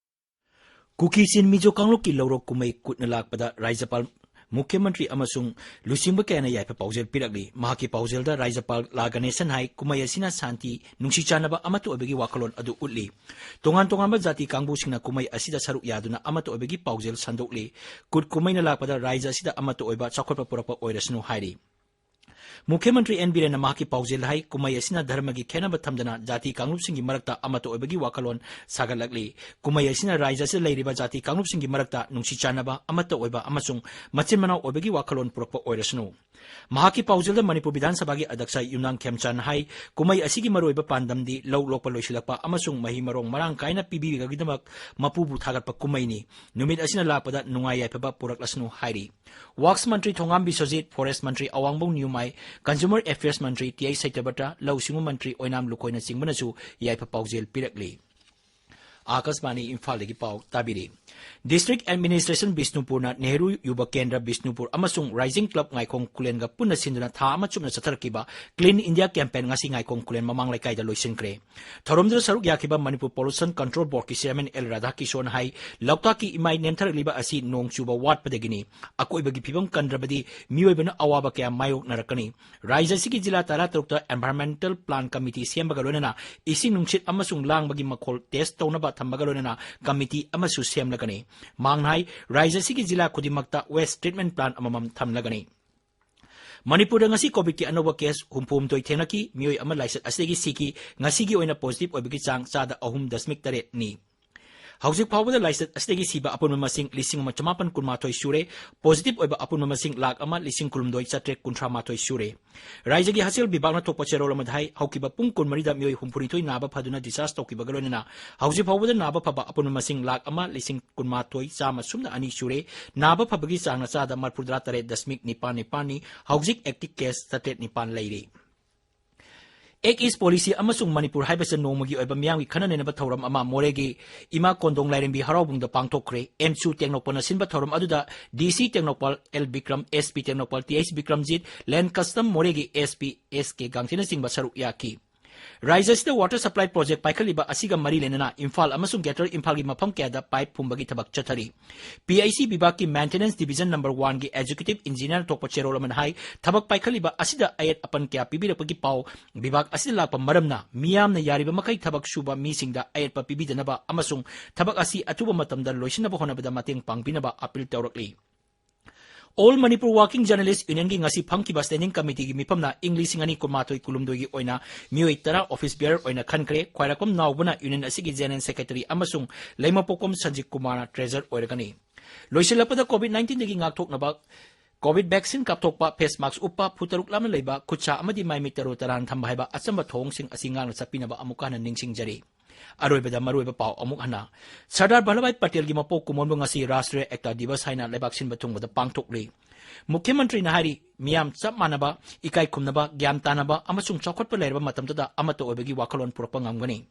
ꯀꯨꯀꯤ ꯆꯤꯟ ꯃꯤꯖꯣ ꯀꯥꯡꯂꯨꯞꯀꯤ ꯂꯧꯔꯣꯛ ꯀꯨꯝꯍꯩ ꯀꯨꯠꯅ ꯂꯥꯛꯄꯗ ꯔꯥꯖ꯭ꯌꯄꯥꯜ, ꯃꯨꯈ꯭ꯌ ꯃꯟꯇ꯭ꯔꯤ ꯑꯃꯁꯨꯡ ꯂꯨꯆꯤꯡꯕ ꯀꯌꯥꯅ ꯌꯥꯏꯐ ꯄꯥꯎꯖꯦꯜ ꯄꯤꯔꯛꯂꯤ꯫ ꯃꯍꯥꯛꯀꯤ ꯄꯥꯎꯖꯦꯜꯗ ꯔꯥꯖ꯭ꯌꯄꯥꯜ ꯂꯥ ꯒꯅꯦꯁꯟ ꯍꯥꯏ, ꯀꯨꯝꯍꯩ ꯑꯁꯤꯅ ꯁꯥꯟꯇꯤ, ꯅꯨꯡꯁꯤ ꯆꯥꯟꯅꯕ, ꯑꯃꯠꯇ ꯑꯣꯏꯕꯒꯤ ꯋꯥꯈꯜꯂꯣꯟ ꯑꯗꯨ ꯎꯠꯂꯤ꯫ ꯇꯣꯉꯥꯟ ꯇꯣꯉꯥꯟꯕ ꯖꯥꯇꯤ ꯀꯥꯡꯕꯨꯁꯤꯡꯅ ꯀꯨꯝꯍꯩ ꯑꯁꯤꯗ ꯁꯔꯨꯛ ꯌꯥꯗꯨꯅ ꯑꯃꯠꯇ ꯑꯣꯏꯕꯒꯤ ꯄꯥꯎꯖꯦꯜ ꯁꯟꯗꯣꯛꯂꯤ꯫ ꯀꯨꯠ ꯀꯨꯝꯍꯩꯅ ꯂꯥꯛꯄꯗ ꯔꯥꯖ꯭ꯌ ꯑꯁꯤꯗ ꯑꯃꯠꯇ ꯑꯣꯏꯕ ꯆꯥꯎꯈꯠꯄ ꯄꯨꯔꯛꯄ ꯑꯣꯏꯔꯁꯅꯨ ꯍꯥꯏꯔꯤ꯫ ꯃꯨꯈ꯭ꯌ ꯃꯟꯇ꯭ꯔꯤ ꯑꯦꯟ ꯕꯤꯔꯦꯟꯅ ꯃꯍꯥꯛꯀꯤ ꯄꯥꯎꯖꯦꯜꯗ ꯍꯥꯏ, ꯀꯨꯝꯍꯩ ꯑꯁꯤꯅ ꯙꯔꯃꯒꯤ ꯈꯦꯠꯅꯕ ꯊꯝꯗꯅ ꯖꯥꯇꯤ ꯀꯥꯡꯂꯨꯞꯁꯤꯡꯒꯤ ꯃꯔꯛꯇ ꯑꯃꯠꯇ ꯑꯣꯏꯕꯒꯤ ꯋꯥꯈꯜꯂꯣꯟ ꯁꯥꯒꯠꯂꯛꯂꯤ꯫ ꯀꯨꯝꯍꯩ ꯑꯁꯤꯅ ꯔꯥꯖ꯭ꯌ ꯑꯁꯤꯗ ꯂꯩꯔꯤꯕ ꯖꯥꯇꯤ ꯀꯥꯡꯂꯨꯞꯁꯤꯡꯒꯤ ꯃꯔꯛꯇ ꯅꯨꯡꯁꯤ ꯆꯥꯟꯅꯕ, ꯑꯃꯠꯇ ꯑꯣꯏꯕ ꯑꯃꯁꯨꯡ ꯃꯆꯤꯟ ꯃꯅꯥꯎ ꯑꯣꯏꯕꯒꯤ ꯋꯥꯈꯜꯂꯣꯟ ꯄꯨꯔꯛꯄ ꯑꯣꯏꯔꯁꯅꯨ꯫ ꯃꯍꯥꯛꯀꯤ ꯄꯥꯎꯖꯦꯜꯗ ꯃꯅꯤꯄꯨꯔ ꯕꯤꯙꯥꯟ ꯁꯚꯥꯒꯤ ꯑꯗ꯭ꯌꯛꯁ ꯌꯨꯝꯅꯥꯝ ꯈꯦꯝꯆꯥꯟꯅ ꯍꯥꯏ, ꯀꯨꯝꯍꯩ ꯑꯁꯤꯒꯤ ꯃꯔꯨꯑꯣꯏꯕ ꯄꯥꯟꯗꯝꯗꯤ ꯂꯧ ꯂꯣꯛꯄ ꯂꯣꯏꯁꯤꯜꯂꯛꯄ ꯑꯃꯁꯨꯡ ꯃꯍꯩ ꯃꯔꯣꯡ ꯃꯔꯥꯡ ꯀꯥꯏꯅ ꯄꯤꯕꯤꯕꯒꯤꯗꯃꯛ ꯃꯄꯨꯕꯨ ꯊꯥꯒꯠꯄ ꯀꯨꯝꯍꯩꯅꯤ꯫ ꯅꯨꯃꯤꯠ ꯑꯁꯤꯅ ꯂꯥꯛꯄꯗ ꯅꯨꯡꯉꯥꯏ ꯌꯥꯏꯐꯕ ꯄꯨꯔꯛꯂꯁꯅꯨ ꯍꯥꯏꯔꯤ꯫ ꯋꯥꯔꯛꯁ ꯃꯟꯇ꯭ꯔꯤ ꯊꯣꯉꯥꯝ ꯕꯤꯁ꯭ꯋꯖꯤꯠ, ꯐꯣꯔꯦꯁ ꯃꯟꯇ꯭ꯔꯤ ꯑꯋꯥꯡꯕꯧ ꯅ꯭ꯌꯨꯃꯥꯏ, ꯀꯟꯖꯨꯃꯔ ꯑꯦꯐꯤꯌꯔꯁ ꯃꯟꯇ꯭ꯔꯤ ꯇꯤ ꯑꯩꯆ ꯁꯩꯇꯕ꯭ꯔꯇ, ꯂꯧꯎ ꯁꯤꯡꯎ ꯃꯟꯇ꯭ꯔꯤ ꯑꯣꯏꯅꯥꯝ ꯂꯨꯈꯣꯏꯅꯆꯤꯡꯕꯅꯁꯨ ꯌꯥꯏꯐ ꯄꯥꯎꯖꯦꯜ ꯄꯤꯔꯛꯂꯤ꯫ ꯑꯥꯀꯥꯁꯕꯥꯅꯤ ꯏꯝꯐꯥꯜꯗꯒꯤ ꯄꯥꯎ ꯇꯥꯕꯤꯔꯤ꯫ ꯗꯤꯁꯇ꯭ꯔꯤꯛ ꯑꯦꯗꯃꯤꯅꯤꯁꯇ꯭ꯔꯦꯁꯟ ꯕꯤꯁꯅꯨꯄꯨꯔꯅ ꯅꯦꯍꯔꯨ ꯌꯨꯕ ꯀꯦꯟꯗ꯭ꯔ ꯕꯤꯁꯅꯨꯄꯨꯔ ꯑꯃꯁꯨꯡ ꯔꯥꯏꯖꯤꯡ ꯀ꯭ꯂꯕ ꯉꯥꯏꯈꯣꯡ ꯈꯨꯂꯦꯟꯒ ꯄꯨꯟꯅ ꯁꯤꯟꯗꯨꯅ ꯊꯥ ꯑꯃ ꯆꯨꯞꯅ ꯆꯠꯊꯔꯛꯈꯤꯕ ꯀ꯭ꯂꯤꯟ ꯏꯟꯗꯤꯌꯥ ꯀꯦꯝꯄꯦꯟ ꯉꯁꯤ ꯉꯥꯏꯈꯣꯡ ꯈꯨꯂꯦꯟ ꯃꯃꯥꯡ ꯂꯩꯀꯥꯏꯗ ꯂꯣꯏꯁꯤꯟꯈ꯭ꯔꯦ꯫ ꯊꯧꯔꯝꯗꯨꯗ ꯁꯔꯨꯛ ꯌꯥꯈꯤꯕ ꯃꯅꯤꯄꯨꯔ ꯄꯣꯂꯨꯁꯟ ꯀꯟꯇ꯭ꯔꯣꯜ ꯕꯣꯔꯗꯀꯤ ꯆꯤꯌꯔꯃꯦꯟ ꯑꯦꯜ ꯔꯥꯙꯥꯀꯤꯁꯣꯟ ꯍꯥꯏ, ꯂꯣꯛꯇꯥꯛꯀꯤ ꯏꯃꯥꯏ ꯅꯦꯝꯊꯔꯛꯂꯤꯕ ꯑꯁꯤ ꯅꯣꯡ ꯆꯨꯕ ꯋꯥꯠꯄꯗꯒꯤꯅꯤ꯫ ꯑꯀꯣꯏꯕꯒꯤ ꯐꯤꯕꯝ ꯀꯟꯗ꯭ꯔꯕꯗꯤ ꯃꯤꯑꯣꯏꯕꯅ ꯑꯋꯥꯕ ꯀꯌꯥ ꯃꯥꯌꯣꯛꯅꯔꯛꯀꯅꯤ꯫ ꯔꯥꯖ꯭ꯌ ꯑꯁꯤꯒꯤ ꯖꯤꯂꯥ ꯇꯔꯥꯇꯔꯨꯛꯇ environmental plan committee ꯁꯦꯝꯕꯒ ꯂꯣꯏꯅꯅ ꯏꯁꯤꯡ ꯅꯨꯡꯁꯤꯠ ꯑꯃꯁꯨꯡ ꯂꯥꯡꯕꯒꯤ ꯃꯈꯣꯜ ꯇꯦꯁ ꯇꯧꯅꯕ ꯊꯝꯕꯒ ꯂꯣꯏꯅꯅ committee ꯑꯃꯁꯨ ꯁꯦꯝꯂꯒꯅꯤ꯫ ꯃꯍꯥꯛꯅ ꯍꯥꯏ, ꯔꯥꯖ꯭ꯌ ꯑꯁꯤꯒꯤ ꯖꯤꯂꯥ ꯈꯨꯗꯤꯡꯃꯛꯇ waste treatment plant ꯑꯃꯃꯝ ꯊꯝꯂꯒꯅꯤ꯫ ꯃꯅꯤꯄꯨꯔꯗ ꯉꯁꯤ ꯀꯣꯚꯤꯗꯀꯤ ꯑꯅꯧꯕ ꯀꯦꯁ ꯍꯨꯝꯐꯨꯍꯨꯝꯗꯣꯏ ꯊꯦꯡꯅꯈꯤ꯫ ꯃꯤꯑꯣꯏ ꯑꯃ ꯂꯥꯏꯆꯠ ꯑꯁꯤꯗꯒꯤ ꯁꯤꯈꯤ꯫ ꯉꯁꯤꯒꯤ ꯑꯣꯏꯅ ꯄꯣꯖꯤꯇꯤꯚ ꯑꯣꯏꯕꯒꯤ ꯆꯥꯡ ꯆꯥꯗ ꯑꯍꯨꯝ ꯗꯁꯃꯤꯛ ꯇꯔꯦꯠꯅꯤ꯫ ꯍꯧꯖꯤꯛ ꯐꯥꯎꯕꯗ ꯂꯥꯏꯆꯠ ꯑꯁꯤꯗꯒꯤ ꯁꯤꯕ ꯑꯄꯨꯟꯕ ꯃꯁꯤꯡ ꯂꯤꯁꯤꯡ ꯑꯃ ꯆꯃꯥꯄꯟ ꯀꯨꯟꯃꯥꯊꯣꯏ ꯁꯨꯔꯦ꯫ ꯄꯣꯖꯤꯇꯤꯚ ꯑꯣꯏꯕ ꯑꯄꯨꯟꯕ ꯃꯁꯤꯡ ꯂꯥꯈ ꯑꯃ ꯂꯤꯁꯤꯡ ꯀꯨꯟꯍꯨꯝꯗꯣꯏ ꯆꯥꯇ꯭ꯔꯦꯠ ꯀꯨꯟꯊ꯭ꯔꯥ ꯃꯥꯊꯣꯏ ꯁꯨꯔꯦ꯫ ꯔꯥꯖ꯭ꯌꯒꯤ ꯍꯛꯁꯦꯜ ꯕꯤꯚꯥꯒꯅ ꯊꯣꯛꯄ ꯆꯦꯔꯣꯜ ꯑꯃꯗ ꯍꯥꯏ, ꯍꯧꯈꯤꯕ ꯄꯨꯡ ꯀꯨꯟꯃꯔꯤꯗ ꯃꯤꯑꯣꯏ ꯍꯨꯝꯐꯨꯅꯤꯊꯣꯏ ꯅꯥꯕ ꯐꯗꯨꯅ discharge ꯇꯧꯈꯤꯕꯒ ꯂꯣꯏꯅꯅ ꯍꯧꯖꯤꯛ ꯐꯥꯎꯕꯗ ꯅꯥꯕ ꯐꯕ ꯑꯄꯨꯟꯕ ꯃꯁꯤꯡ ꯂꯥꯈ ꯑꯃ ꯂꯤꯁꯤꯡ ꯀꯨꯟꯃꯥꯊꯣꯏ ꯆꯥꯝꯃ ꯁꯨꯞꯅ ꯑꯅꯤ ꯁꯨꯔꯦ꯫ ꯅꯥꯕ ꯐꯕꯒꯤ ꯆꯥꯡꯅ ꯆꯥꯗ ꯃꯔꯤꯐꯨꯇꯔꯥ ꯇꯔꯦꯠ ꯗꯁꯃꯤꯛ ꯅꯤꯄꯥꯟ ꯅꯤꯄꯥꯟꯅꯤ꯫ ꯍꯧꯖꯤꯛ active case ꯆꯥꯇ꯭ꯔꯦꯠ ꯅꯤꯄꯥꯟ ꯂꯩꯔꯤ꯫ Act East policy ꯑꯃꯁꯨꯡ ꯃꯅꯤꯄꯨꯔ ꯍꯥꯏꯕꯁꯤꯗ ꯅꯣꯡꯃꯒꯤ ꯑꯣꯏꯕ ꯃꯤꯌꯥꯝꯒꯤ ꯈꯟꯅ ꯅꯩꯅꯕ ꯊꯧꯔꯝ ꯑꯃ ꯃꯣꯔꯦꯒꯤ ꯏꯃꯥ ꯀꯣꯟꯗꯣꯡ ꯂꯥꯏꯔꯦꯝꯕꯤ ꯍꯔꯥꯎꯕꯨꯡꯗ ꯄꯥꯡꯊꯣꯛꯈ꯭ꯔꯦ꯫ ꯑꯦꯝꯁꯨ ꯇꯦꯡꯅꯧꯄꯜꯅ ꯁꯤꯟꯕ ꯊꯧꯔꯝ ꯑꯗꯨꯗ D C Tengnoupal L Bikram, S P Tengnoupal T H Bikramjit, Land Custom ꯃꯣꯔꯦꯒꯤ ꯑꯦꯁ ꯄꯤ ꯑꯦꯁ ꯀꯦ ꯒꯥꯡꯊꯤꯅꯆꯤꯡꯕ ꯁꯔꯨꯛ ꯌꯥꯈꯤ꯫ ꯔꯥꯖ꯭ꯌ ꯑꯁꯤꯗ water supply project ꯄꯥꯏꯈꯠꯂꯤꯕ ꯑꯁꯤꯒ ꯃꯔꯤ ꯂꯩꯅꯅ ꯏꯝꯐꯥꯜ ꯑꯃꯁꯨꯡ Greater ꯏꯝꯐꯥꯜꯒꯤ ꯃꯐꯝ ꯀꯌꯥꯗ pipe ꯐꯨꯝꯕꯒꯤ ꯊꯕꯛ ꯆꯠꯊꯔꯤ꯫ P I C ꯕꯤꯚꯥꯒꯀꯤ Maintenance Division number one ꯒꯤ executive engineer ꯊꯣꯛꯄ ꯆꯦꯔꯣꯜ ꯑꯃꯅ ꯍꯥꯏ, ꯊꯕꯛ ꯄꯥꯏꯈꯠꯂꯤꯕ ꯑꯁꯤꯗ ꯑꯌꯦꯠ ꯑꯄꯟ ꯀꯌꯥ ꯄꯤꯕꯤꯔꯛꯄꯒꯤ ꯄꯥꯎ ꯕꯤꯚꯥꯒ ꯑꯁꯤꯗ ꯂꯥꯛꯄ ꯃꯔꯝꯅ ꯃꯤꯌꯥꯝꯅ ꯌꯥꯔꯤꯕ ꯃꯈꯩ ꯊꯕꯛ ꯁꯨꯕ ꯃꯤꯁꯤꯡꯗ ꯑꯌꯦꯠꯄ ꯄꯤꯕꯤꯗꯅꯕ ꯑꯃꯁꯨꯡ ꯊꯕꯛ ꯑꯁꯤ ꯑꯊꯨꯕ ꯃꯇꯝꯗ ꯂꯣꯏꯁꯤꯟꯅꯕ ꯍꯣꯠꯅꯕꯗ ꯃꯇꯦꯡ ꯄꯥꯡꯕꯤꯅꯕ appeal ꯇꯧꯔꯛꯂꯤ꯫ All Manipur Working Journalist Unionꯒꯤ ꯉꯁꯤ ꯐꯝꯈꯤꯕ Standing Committeeꯒꯤ ꯃꯤꯐꯝꯅ ꯏꯪ ꯂꯤꯁꯤꯡ ꯑꯅꯤ ꯀꯨꯟꯃꯥꯊꯣꯏ ꯀꯨꯟꯍꯨꯝꯗꯣꯏꯒꯤ ꯑꯣꯏꯅ ꯃꯤꯑꯣꯏ ꯇꯔꯥ office bearer ꯑꯣꯏꯅ ꯈꯟꯈ꯭ꯔꯦ꯫ ꯈ꯭ꯋꯥꯏꯔꯥꯛꯄꯝ ꯅꯥꯎꯕꯅ Union ꯑꯁꯤꯒꯤ General Secretary ꯑꯃꯁꯨꯡ ꯂꯩꯃꯄꯣꯛꯄꯝ ꯁꯟꯖꯤꯠ ꯀꯨꯃꯥꯔꯅ Treasurer ꯑꯣꯏꯔꯒꯅꯤ꯫ ꯂꯣꯏꯁꯤꯜꯂꯛꯄꯗ COVID nineteenꯗꯒꯤ ꯉꯥꯛꯊꯣꯛꯅꯕ COVID vaccine ꯀꯥꯞꯊꯣꯛꯄ, face mask ꯎꯞꯄ, ꯐꯨꯠ ꯇꯔꯨꯛ ꯂꯥꯞꯅ ꯂꯩꯕ, ꯈꯨꯠꯁꯥ ꯑꯃꯗꯤ ꯃꯥꯏ ꯃꯤꯠ ꯇꯔꯨ ꯇꯔꯥꯅ ꯊꯝꯕ ꯍꯥꯏꯕ ꯑꯆꯝꯕ ꯊꯧꯑꯣꯡꯁꯤꯡ ꯑꯁꯤ ꯉꯥꯛꯅ ꯆꯠꯄꯤꯅꯕ ꯑꯃꯨꯛꯀ ꯍꯟꯅ ꯅꯤꯡꯁꯤꯡꯖꯔꯤ꯫ ꯑꯔꯣꯏꯕꯗ ꯃꯔꯨꯑꯣꯏꯕ ꯄꯥꯎ ꯑꯃꯨꯛ ꯍꯟꯅ꯫ ꯁꯔꯗꯥꯔ ꯚꯜꯂꯚꯚꯥꯏ ꯄꯇꯦꯜꯒꯤ ꯃꯄꯣꯛ ꯀꯨꯝꯑꯣꯟꯕꯨ ꯉꯁꯤ ꯔꯥꯁꯇ꯭ꯔꯤꯌ ꯑꯦꯛꯇꯥ ꯗꯤꯕꯁ ꯍꯥꯏꯅ ꯂꯩꯕꯥꯛ ꯁꯤꯟꯕ ꯊꯨꯡꯕꯗ ꯄꯥꯡꯊꯣꯛꯂꯤ꯫ ꯃꯨꯈ꯭ꯌ ꯃꯟꯇ꯭ꯔꯤꯅ ꯍꯥꯏꯔꯤ, ꯃꯤꯌꯥꯝ ꯆꯞ ꯃꯥꯟꯅꯕ, ꯏꯀꯥꯏ ꯈꯨꯝꯅꯕ, ꯒ꯭ꯌꯥꯟ ꯇꯥꯅꯕ ꯑꯃꯁꯨꯡ ꯆꯥꯎꯈꯠꯄ ꯂꯩꯔꯕ ꯃꯇꯝꯗꯨꯗ ꯑꯃꯠꯇ ꯑꯣꯏꯕꯒꯤ ꯋꯥꯈꯜꯂꯣꯟ ꯄꯨꯔꯛꯄ ꯉꯝꯒꯅꯤ꯫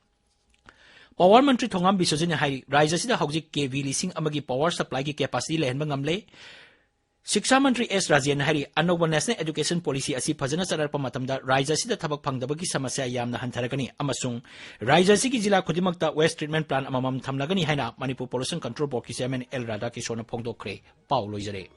Power ꯃꯟꯇ꯭ꯔꯤ ꯊꯣꯉꯥꯝ ꯕꯤꯁ꯭ꯋꯖꯤꯠꯅ ꯍꯥꯏꯔꯤ, ꯔꯥꯖ꯭ꯌ ꯑꯁꯤꯗ ꯍꯧꯖꯤꯛ KV ꯂꯤꯁꯤꯡ ꯑꯃꯒꯤ power supplyꯒꯤ capacity ꯂꯩꯍꯟꯕ ꯉꯝꯂꯦ꯫ ꯁꯤꯛꯁꯥ ꯃꯟꯇ꯭ꯔꯤ ꯑꯦꯁ ꯔꯥꯖꯦꯟꯅ ꯍꯥꯏꯔꯤ, ꯑꯅꯧꯕ National Education Policy ꯑꯁꯤ ꯐꯖꯅ ꯆꯠꯅꯔꯛꯄ ꯃꯇꯝꯗ ꯔꯥꯖ꯭ꯌ ꯑꯁꯤꯗ ꯊꯕꯛ ꯐꯪꯗꯕꯒꯤ ꯁꯃꯁ꯭ꯌꯥ ꯌꯥꯝꯅ ꯍꯟꯊꯔꯒꯅꯤ ꯑꯃꯁꯨꯡ ꯔꯥꯖ꯭ꯌ ꯑꯁꯤꯒꯤ ꯖꯤꯂꯥ ꯈꯨꯗꯤꯡꯃꯛꯇ waste treatment plant ꯑꯃꯃꯝ ꯊꯝꯂꯒꯅꯤ ꯍꯥꯏꯅ ꯃꯅꯤꯄꯨꯔ Pollution Control Boardꯀꯤ chairman ꯑꯦꯜ ꯔꯥꯙꯥꯀꯤꯁꯣꯔꯅ ꯐꯣꯡꯗꯣꯛꯈ꯭ꯔꯦ꯫ ꯄꯥꯎ ꯂꯣꯏꯖꯔꯦ꯫